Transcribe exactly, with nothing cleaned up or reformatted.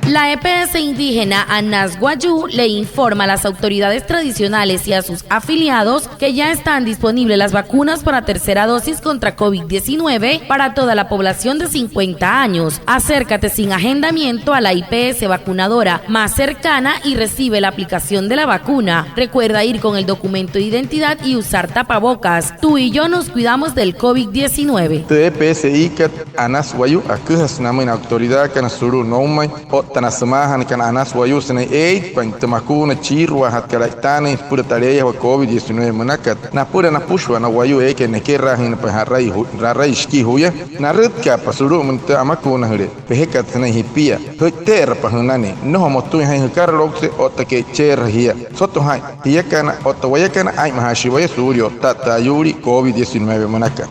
La E P S indígena Anas Wayuu le informa a las autoridades tradicionales y a sus afiliados que ya están disponibles las vacunas para tercera dosis contra covid diecinueve para toda la población de cincuenta años. Acércate sin agendamiento a la I P S vacunadora más cercana y recibe la aplicación de la vacuna. Recuerda ir con el documento de identidad y usar tapabocas. Tú y yo nos cuidamos del covid diecinueve. Tü E P S-kat Anas Wayuu aküjasü namüin na autoridadkana sulu'u noumain otta na sümaajanakana Anas Wayuu sünain eeitpain tü makuuna chiiruajatkat a'itaanüin süpüla taleeyajawaa covid diecinueve münakat. Napüla napüshua na wayuu eekai nekeraajüinapain ja'rai ju- ja'rai shikii juya, narütkaapa sulu'umüin tü amakuunajüle pejekat sünain jipia. Jü'ite'erapa jünain, nnojo motüin jaa'in jükaraloukse otta ke'icheera jia. Soto jaa'in jiakana otta wayakana, aa'inmajaashii waya suulia o'ttaa tü ayuulii covid diecinueve münaka.